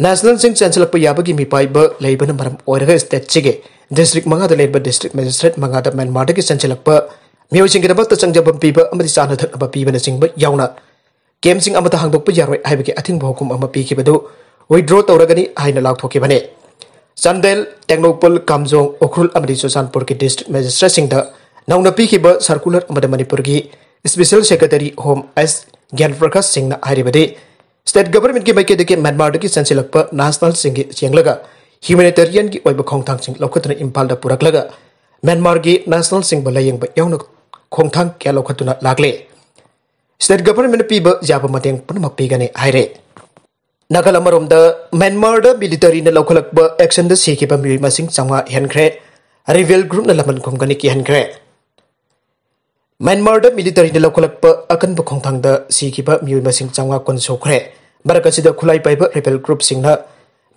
nationalꯁꯤꯡ ꯆꯦꯟꯁꯤꯜꯂꯛꯄ ꯌꯥꯕꯒꯤ ꯃꯤꯄꯥꯏꯕ ꯂꯩꯕꯅ ꯃꯔꯝ ꯑꯣꯏꯔꯒ stateꯁꯤꯒꯤ district ꯃꯉꯥꯗ ꯂꯩꯔꯤꯕ district magistrate ꯃꯉꯥꯗ ꯃ꯭ꯌꯥꯟꯃꯥꯔꯗꯒꯤ ꯆꯦꯟꯁꯤꯜꯂꯛꯄ ꯃꯤꯑꯣꯏꯁꯤꯡꯒꯤꯗꯃꯛꯇ ꯆꯪꯖꯐꯝ ꯄꯤꯕ ꯑꯃꯗꯤ ꯆꯥꯅ ꯊꯛꯅꯕ ꯄꯤꯕꯅꯆꯤꯡꯕ ꯌꯥꯎꯅ campꯁꯤꯡ ꯑꯃꯠꯇ ꯍꯥꯡꯗꯣꯛꯄ ꯌꯥꯔꯣꯏ ꯍꯥꯏꯕꯒꯤ ꯑꯊꯤꯡꯕ ꯍꯨꯀꯨꯝ ꯑꯃ ꯄꯤꯈꯤꯕꯗꯨ withdraw ꯇꯧꯔꯒꯅꯤ ꯍꯥꯏꯅ ꯂꯥꯎꯊꯣꯛꯈꯤꯕꯅꯤ꯫ ꯆꯥꯟꯗꯦꯜ, ꯇꯦꯡꯅꯧꯄꯜ, ꯀꯥꯝꯖꯣꯡ, ꯎꯈ꯭ꯔꯨꯜ ꯑꯃꯗꯤ ꯆꯨꯔꯆꯥꯟꯄꯨꯔꯒꯤ district magistrateꯁꯤꯡꯗ ꯅꯧꯅ ꯄꯤꯈꯤꯕ circular ꯑꯃꯗ ꯃꯅꯤꯄꯨꯔꯒꯤ special secretary home S ꯒ꯭ꯌꯥꯟ ꯄ꯭ꯔꯀꯥꯁ ꯁꯤꯡꯅ ꯍꯥꯏꯔꯤꯕꯗꯤ, state governmentꯀꯤ ꯃꯥꯏꯀꯩꯗꯒꯤ ꯃ꯭ꯌꯥꯟꯃꯥꯔꯗꯒꯤ ꯆꯪꯁꯤꯜꯂꯛꯄ nationalꯁꯤꯡꯒꯤ ꯌꯦꯡꯂꯒ humanitarianꯒꯤ ꯑꯣꯏꯕ ꯈꯣꯡꯊꯥꯡꯁꯤꯡ ꯂꯧꯈꯠꯇꯨꯅ ꯏꯝꯐꯥꯜꯗ ꯄꯨꯔꯛꯂꯒ ꯃ꯭ꯌꯥꯟꯃꯥꯔꯒꯤ nationalꯁꯤꯡꯕꯨ ꯂꯥꯌꯦꯡꯕ ꯌꯥꯎꯅ ꯈꯣꯡꯊꯥꯡ ꯀꯌꯥ ꯂꯧꯈꯠꯇꯨꯅ ꯂꯥꯛꯂꯦ꯫ State government ꯄꯤꯕ ꯌꯥꯕ ꯃꯇꯦꯡ ꯄꯨꯝꯅꯃꯛ ꯄꯤꯒꯅꯤ ꯍꯥꯏꯔꯦ꯫ ꯅꯥꯒꯥꯂꯦꯟ ꯑꯃꯔꯣꯝꯗ ꯃ꯭ꯌꯥꯟꯃꯥꯔꯗ militaryꯅ ꯂꯧꯈꯠꯂꯛꯄ actionꯗ ꯁꯤꯈꯤꯕ ꯃꯤꯑꯣꯏ ꯃꯁꯤꯡ ꯆꯥꯝꯃꯉꯥ ꯍꯦꯟꯈ꯭ꯔꯦ꯫ Rebel groupꯅ ꯂꯃꯟ ꯈꯨꯝꯒꯅꯤ ꯀꯤꯍꯟꯈ꯭ꯔꯦ꯫ ꯃ꯭ꯌꯥꯟꯃꯥꯔꯗ militaryꯅ ꯂꯧꯈꯠꯂꯛꯄ ꯑꯀꯟꯕ ꯈꯣꯡꯊꯥꯡꯗ ꯁꯤꯈꯤꯕ ꯃꯤꯑꯣꯏ ꯃꯁꯤꯡ ꯆꯥꯝꯃꯉꯥ ꯀꯨꯟ ꯁꯨꯈ꯭ꯔꯦ꯫ ꯃꯔꯛ ꯑꯁꯤꯗ ꯈꯨꯠꯂꯥꯏ ꯄꯥꯏꯕ rebel groupꯁꯤꯡꯅ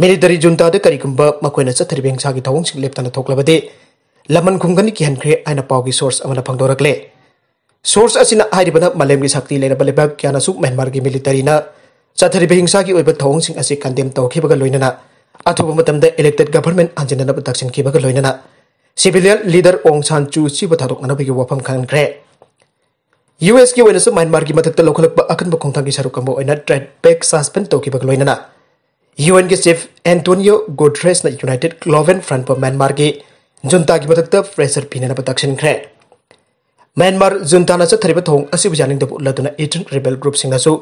military juntaꯗ ꯀꯔꯤꯒꯨꯝꯕ ꯃꯈꯣꯏꯅ ꯆꯠꯊꯔꯤꯕ ꯍꯤꯡꯁꯥꯒꯤ ꯊꯧꯑꯣꯡꯁꯤꯡ ꯂꯦꯞꯇꯅ ꯊꯣꯛꯂꯕꯗꯤ ꯂꯃꯟ ꯈꯨꯝꯒꯅꯤ ꯀꯤꯍꯟꯈ꯭ꯔꯦ ꯍꯥꯏꯅ ꯄꯥꯎꯒꯤ source ꯑꯃꯅ ꯐꯣꯡꯗꯣꯔꯛꯂꯦ꯫ Source ꯑꯁꯤꯅ ꯍꯥꯏꯔꯤꯕꯅ ꯃꯥꯂꯦꯝꯒꯤ ꯁꯛꯇꯤ ꯂꯩꯔꯕ ꯂꯩꯕꯥꯛ ꯀꯌꯥꯅꯁꯨ ꯃ꯭ꯌꯥꯟꯃꯥꯔꯒꯤ militaryꯅ ꯆꯠꯊꯔꯤꯕ ꯍꯤꯡꯁꯥꯒꯤ ꯑꯣꯏꯕ ꯊꯧꯑꯣꯡꯁꯤꯡ ꯑꯁꯤ condemn ꯇꯧꯈꯤꯕꯒ ꯂꯣꯏꯅꯅ ꯑꯊꯨꯕ ꯃꯇꯝꯗ elected government ꯍꯟꯖꯤꯟꯅꯅꯕ ꯇꯛꯁꯤꯟꯈꯤꯕꯒ ꯂꯣꯏꯅꯅ civilian leader ꯑꯣꯡ ꯁꯥꯟ ꯁꯨ ꯆꯤꯕꯨ ꯊꯥꯗꯣꯛꯅꯅꯕꯒꯤ ꯋꯥꯐꯝ ꯈꯪꯍꯟꯈ꯭ꯔꯦ꯫ USꯀꯤ ꯑꯣꯏꯅꯁꯨ ꯃ꯭ꯌꯥꯟꯃꯥꯔꯒꯤ ꯃꯊꯛꯇ ꯂꯧꯈꯠꯂꯛꯄ ꯑꯀꯟꯕ ꯈꯣꯡꯊꯥꯡꯒꯤ ꯁꯔꯨꯛ ꯑꯃ ꯑꯣꯏꯅ trade pact suspend ꯇꯧꯈꯤꯕꯒ ꯂꯣꯏꯅꯅ UNꯒꯤ chief Antonio Guterresꯅ United Global Frontꯄꯨ ꯃ꯭ꯌꯥꯟꯃꯥꯔꯒꯤ juntaꯒꯤ ꯃꯊꯛꯇ pressure ꯄꯤꯅꯅꯕ ꯇꯛꯁꯤꯟꯈ꯭ꯔꯦ꯫ ꯃ꯭ꯌꯥꯟꯃꯥꯔ juntaꯅ ꯆꯠꯊꯔꯤꯕ ꯊꯧꯑꯣꯡ ꯑꯁꯤꯕꯨ ꯌꯥꯅꯤꯡꯗꯕ ꯎꯠꯂꯗꯨꯅ ethnic rebel groupꯁꯤꯡꯅꯁꯨ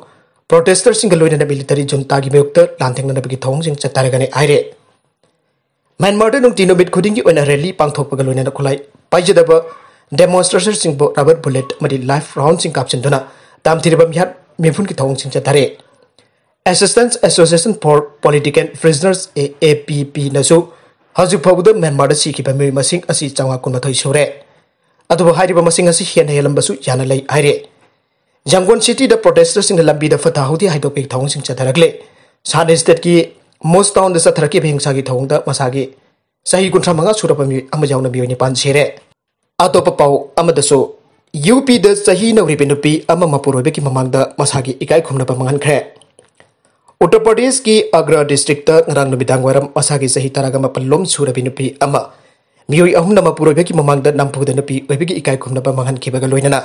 protesterꯁꯤꯡꯒ ꯂꯣꯏꯅꯅ military juntaꯒꯤ ꯃꯥꯌꯣꯛꯇ ꯂꯥꯟꯊꯦꯡꯅꯅꯕꯒꯤ ꯊꯧꯑꯣꯡꯁꯤꯡ ꯆꯠꯊꯔꯒꯅꯤ ꯍꯥꯏꯔꯦ꯫ ꯃ꯭ꯌꯥꯟꯃꯥꯔꯗ ꯅꯨꯡꯇꯤ ꯅꯨꯃꯤꯠ ꯈꯨꯗꯤꯡꯒꯤ ꯑꯣꯏꯅ rally ꯄꯥꯡꯊꯣꯛꯄꯒ ꯂꯣꯏꯅꯅ ꯈꯨꯠꯂꯥꯏ ꯄꯥꯏꯖꯗꯕ demonstratorꯁꯤꯡꯕꯨ rubber bullet ꯑꯃꯗꯤ live roundꯁꯤꯡ ꯀꯥꯞꯁꯤꯟꯗꯨꯅ ꯇꯥꯝꯊꯤꯔꯕ ꯃꯤꯍꯥꯠ ꯃꯤꯄꯨꯟꯒꯤ ꯊꯧꯑꯣꯡꯁꯤꯡ ꯆꯠꯊꯔꯤ꯫ Assistance Association for Political Prisoners, AAPPꯅꯁꯨ ꯍꯧꯖꯤꯛ ꯐꯥꯎꯕꯗ ꯃ꯭ꯌꯥꯟꯃꯥꯔꯗ ꯁꯤꯈꯤꯕ ꯃꯤꯑꯣꯏ ꯃꯁꯤꯡ ꯑꯁꯤ ꯆꯥꯝꯃꯉꯥ ꯀꯨꯟꯃꯥꯊꯣꯏ ꯁꯨꯔꯦ꯫ ꯑꯗꯨꯕꯨ ꯍꯥꯏꯔꯤꯕ ꯃꯁꯤꯡ ꯑꯁꯤ ꯍꯦꯟꯅ ꯍꯦꯜꯂꯝꯕꯁꯨ ꯌꯥꯅ ꯂꯩ ꯍꯥꯏꯔꯤ꯫ ꯌꯥꯡꯒꯣꯟ cityꯗ protesterꯁꯤꯡꯅ ꯂꯝꯕꯤꯗ ꯐꯠꯇ ꯍꯥꯎꯗꯤ ꯍꯥꯏꯗꯣꯛꯄꯒꯤ ꯊꯧꯑꯣꯡꯁꯤꯡ ꯆꯠꯊꯔꯛꯂꯦ꯫ ꯁꯥꯟ stateꯀꯤ ꯃꯣꯁ townꯗ ꯆꯠꯊꯔꯛꯈꯤꯕ ꯍꯤꯡꯁꯥꯒꯤ ꯊꯧꯑꯣꯡꯗ ꯃꯁꯥꯒꯤ ꯆꯍꯤ ꯀꯨꯟꯊ꯭ꯔꯥ ꯃꯉꯥ ꯁꯨꯔꯕ ꯃꯤꯑꯣꯏ ꯑꯃ ꯌꯥꯎꯅ ꯃꯤꯑꯣꯏ ꯅꯤꯄꯥꯟ ꯁꯤꯔꯦ꯫ ꯑꯇꯣꯞꯄ ꯄꯥꯎ ꯑꯃꯗꯁꯨ, UPꯗ ꯆꯍꯤ ꯅꯧꯔꯤꯕ ꯅꯨꯄꯤ ꯑꯃ ꯃꯄꯨꯔꯣꯏꯕꯒꯤ ꯃꯃꯥꯡꯗ ꯃꯁꯥꯒꯤ ꯏꯀꯥꯏ ꯈꯨꯝꯅꯕ ꯃꯥꯡꯍꯟꯈ꯭ꯔꯦ꯫ ꯎꯠꯇꯔ ꯄ꯭ꯔꯗꯦꯁꯀꯤ ꯑꯒ꯭ꯔꯥ districtꯇ ꯉꯔꯥꯡ ꯅꯨꯃꯤꯗꯥꯡ ꯋꯥꯏꯔꯝ ꯃꯁꯥꯒꯤ ꯆꯍꯤ ꯇꯔꯥꯒ ꯃꯥꯄꯜ ꯂꯣꯝ ꯁꯨꯔꯕꯤ ꯅꯨꯄꯤ ꯑꯃ ꯃꯤꯑꯣꯏ ꯑꯍꯨꯝꯅ ꯃꯄꯨꯔꯣꯏꯕꯒꯤ ꯃꯃꯥꯡꯗ ꯅꯝꯐꯨꯗ ꯅꯨꯄꯤ ꯑꯣꯏꯕꯒꯤ ꯏꯀꯥꯏ ꯈꯨꯝꯅꯕ ꯃꯥꯡꯍꯟꯈꯤꯕꯒ ꯂꯣꯏꯅꯅ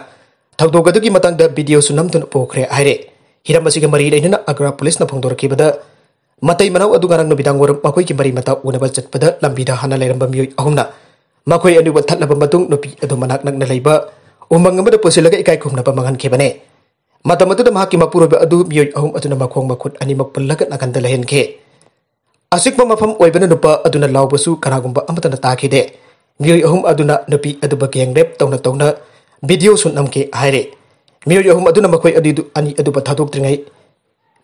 ꯊꯧꯗꯣꯛ ꯑꯗꯨꯒꯤ ꯃꯇꯥꯡꯗ videoꯁꯨ ꯅꯝꯗꯨꯅ ꯄꯨꯈ꯭ꯔꯦ ꯍꯥꯏꯔꯦ꯫ ꯍꯤꯔꯝ ꯑꯁꯤꯒ ꯃꯔꯤ ꯂꯩꯅꯅ ꯑꯒ꯭ꯔꯥ ꯄꯨꯂꯤꯁꯅ ꯐꯣꯡꯗꯣꯔꯛꯈꯤꯕꯗ, ꯃꯇꯩ ꯃꯅꯥꯎ ꯑꯗꯨ ꯉꯔꯥꯡ ꯅꯨꯃꯤꯗꯥꯡ ꯋꯥꯏꯔꯝ ꯃꯈꯣꯏꯒꯤ ꯃꯔꯤ ꯃꯇꯥ ꯎꯅꯕ ꯆꯠꯄꯗ ꯂꯝꯕꯤꯗ ꯍꯥꯟꯅ ꯂꯩꯔꯝꯕ ꯃꯤꯑꯣꯏ ꯑꯍꯨꯝꯅ ꯃꯈꯣꯏ ꯑꯅꯤꯕꯨ ꯊꯠꯂꯕ ꯃꯇꯨꯡ ꯅꯨꯄꯤ ꯑꯗꯨ ꯃꯅꯥꯛ ꯅꯛꯅ ꯂꯩꯕ ꯎꯃꯪ ꯑꯃꯗ ꯄꯨꯁꯤꯜꯂꯒ ꯏꯀꯥꯏ ꯈꯨꯝꯅꯕ ꯃꯥꯡꯍꯟꯈꯤꯕꯅꯤ꯫ ꯃꯇꯝ ꯑꯗꯨꯗ ꯃꯍꯥꯛꯀꯤ ꯃꯄꯨꯔꯣꯏꯕ ꯑꯗꯨ ꯃꯤꯑꯣꯏ ꯑꯍꯨꯝ ꯑꯗꯨꯅ ꯃꯈꯣꯡ ꯃꯈꯨꯠ ꯑꯅꯤꯃꯛ ꯄꯨꯜꯂꯒ ꯅꯥꯀꯟꯗ ꯂꯩꯍꯟꯈꯤ꯫ ꯑꯆꯤꯛꯄ ꯃꯐꯝ ꯑꯣꯏꯕꯅ ꯅꯨꯄꯥ ꯑꯗꯨꯅ ꯂꯥꯎꯕꯁꯨ ꯀꯅꯥꯒꯨꯝꯕ ꯑꯃꯠꯇꯅ ꯇꯥꯈꯤꯗꯦ꯫ ꯃꯤꯑꯣꯏ ꯑꯍꯨꯝ ꯑꯗꯨꯅ ꯅꯨꯄꯤ ꯑꯗꯨꯕꯨ gang rape ꯇꯧꯅ ꯇꯧꯅ videoꯁꯨ ꯅꯝꯈꯤ ꯍꯥꯏꯔꯤ꯫ ꯃꯤꯑꯣꯏ ꯑꯍꯨꯝ ꯑꯗꯨꯅ ꯃꯈꯣꯏ ꯑꯅꯤꯗꯨ ꯑꯅꯤ ꯑꯗꯨ ꯊꯥꯗꯣꯛꯇ꯭ꯔꯤꯉꯩ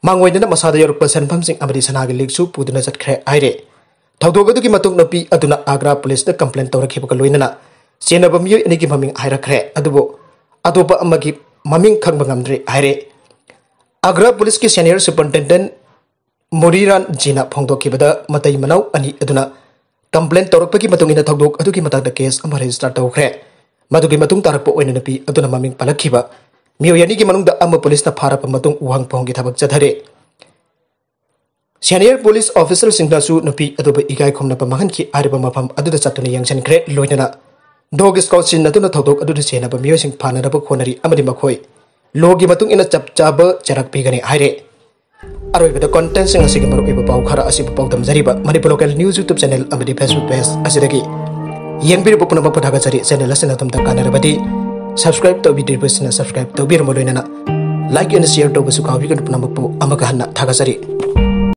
ꯃꯥꯡꯑꯣꯏꯅꯅ ꯃꯁꯥꯗ ꯌꯥꯎꯔꯛꯄ ꯁꯦꯟꯐꯝꯁꯤꯡ ꯑꯃꯗꯤ ꯁꯅꯥꯒꯤ ꯂꯤꯛꯁꯨ ꯄꯨꯗꯨꯅ ꯆꯠꯈ꯭ꯔꯦ ꯍꯥꯏꯔꯦ꯫ ꯊꯧꯗꯣꯛ ꯑꯗꯨꯒꯤ ꯃꯇꯨꯡ ꯅꯨꯄꯤ ꯑꯗꯨꯅ ꯑꯒ꯭ꯔꯥ ꯄꯨꯂꯤꯁꯇ ꯀꯝꯄ꯭ꯂꯦꯟ ꯇꯧꯔꯛꯈꯤꯕꯒ ꯂꯣꯏꯅꯅ ꯆꯦꯟꯅꯕ ꯃꯤꯑꯣꯏ ꯑꯅꯤꯒꯤ ꯃꯃꯤꯡ ꯍꯥꯏꯔꯛꯈ꯭ꯔꯦ, ꯑꯗꯨꯕꯨ ꯑꯇꯣꯞꯄ ꯑꯃꯒꯤ ꯃꯃꯤꯡ ꯈꯪꯕ ꯉꯝꯗ꯭ꯔꯤ ꯍꯥꯏꯔꯦ꯫ ꯑꯒ꯭ꯔꯥ ꯄꯨꯂꯤꯁꯀꯤ ꯁꯦꯅꯤꯌꯔ ꯁꯨꯄꯔꯤꯟꯇꯦꯟꯗꯦꯟ ꯃꯨꯔꯤꯔꯥꯟ ꯖꯤꯅ ꯐꯣꯡꯗꯣꯛꯈꯤꯕꯗ, ꯃꯇꯩ ꯃꯅꯥꯎ ꯑꯅꯤ ꯑꯗꯨꯅ ꯀꯝꯄ꯭ꯂꯦꯟ ꯇꯧꯔꯛꯄꯒꯤ ꯃꯇꯨꯡ ꯏꯟꯅ ꯊꯧꯗꯣꯛ ꯑꯗꯨꯒꯤ ꯃꯇꯥꯡꯗ ꯀꯦꯁ ꯑꯃ ꯔꯦꯖꯤꯁꯇꯔ ꯇꯧꯈ꯭ꯔꯦ꯫ ꯃꯗꯨꯒꯤ ꯃꯇꯨꯡ ꯇꯥꯔꯛꯄ ꯑꯣꯏꯅ ꯅꯨꯄꯤ ꯑꯗꯨꯅ ꯃꯃꯤꯡ ꯄꯜꯂꯛꯈꯤꯕ ꯃꯤꯑꯣꯏ ꯑꯅꯤꯒꯤ ꯃꯅꯨꯡꯗ ꯑꯃ ꯄꯨꯂꯤꯁꯅ ꯐꯥꯔꯕ ꯃꯇꯨꯡ ꯋꯥꯍꯪ ꯄꯨꯍꯪꯒꯤ ꯊꯕꯛ ꯆꯠꯊꯔꯦ꯫ ꯁꯦꯅꯤꯌꯔ ꯄꯨꯂꯤꯁ ꯑꯣꯐꯤꯁꯔꯁꯤꯡꯅꯁꯨ ꯅꯨꯄꯤ ꯑꯗꯨꯕꯨ ꯏꯀꯥꯏ ꯈꯨꯝꯅꯕ ꯃꯥꯡꯍꯟꯈꯤ ꯍꯥꯏꯔꯤꯕ ꯃꯐꯝ ꯑꯗꯨꯗ ꯆꯠꯇꯨꯅ ꯌꯦꯡꯁꯤꯟꯈ꯭ꯔꯦ, ꯂꯣꯏꯅꯅ ꯗꯣꯒ ꯁ꯭ꯀ꯭ꯋꯥꯗ ꯁꯤꯖꯤꯟꯅꯗꯨꯅ ꯊꯧꯗꯣꯛ ꯑꯗꯨꯗ ꯆꯦꯟꯅꯕ ꯃꯤꯑꯣꯏꯁꯤꯡ ꯐꯥꯅꯅꯕ ꯍꯣꯠꯅꯔꯤ ꯑꯃꯗꯤ ꯃꯈꯣꯏ ꯂꯣꯒꯤ ꯃꯇꯨꯡ ꯏꯟꯅ ꯆꯞ ꯆꯥꯕ ꯆꯩꯔꯥꯛ ꯄꯤꯒꯅꯤ ꯍꯥꯏꯔꯦ꯫ ꯑꯔꯣꯏꯕꯗ ꯀꯣꯟꯇꯦꯟꯁꯤꯡ ꯑꯁꯤꯒꯤ ꯃꯔꯨꯑꯣꯏꯕ ꯄꯥꯎ ꯈꯔ ꯑꯁꯤꯕꯨ ꯄꯥꯎꯗꯝꯖꯔꯤꯕ Manipur local news YouTube channel ꯑꯃꯗꯤ ꯐꯦꯁꯕꯨꯛ ꯄꯦꯖ ꯑꯁꯤꯗꯒꯤ ꯌꯦꯡꯕꯤꯔꯤꯕ ꯄꯨꯝꯅꯃꯛꯄꯨ ꯊꯥꯒꯠꯆꯔꯤ꯫ ꯆꯦꯅꯦꯜ ꯑꯁꯤꯅ ꯑꯗꯣꯝꯗ ꯀꯥꯟꯅꯔꯕꯗꯤ ꯁꯕꯁꯀ꯭ꯔꯥꯏꯕ ꯇꯧꯕꯤꯗ꯭ꯔꯤꯕꯁꯤꯡꯅ ꯁꯕꯁꯀ꯭ꯔꯥꯏꯕ ꯇꯧꯕꯤꯔꯝꯕ ꯂꯣꯏꯅꯅ ꯂꯥꯏꯛ ꯑꯦꯟ ꯁꯤꯌꯔ ꯇꯧꯕꯁꯨ ꯀꯥꯎꯕꯤꯒꯅꯨ꯫ ꯄꯨꯝꯅꯃꯛꯄꯨ ꯑꯃꯨꯛꯀ ꯍꯟꯅ ꯊꯥꯒꯠꯆꯔꯤ꯫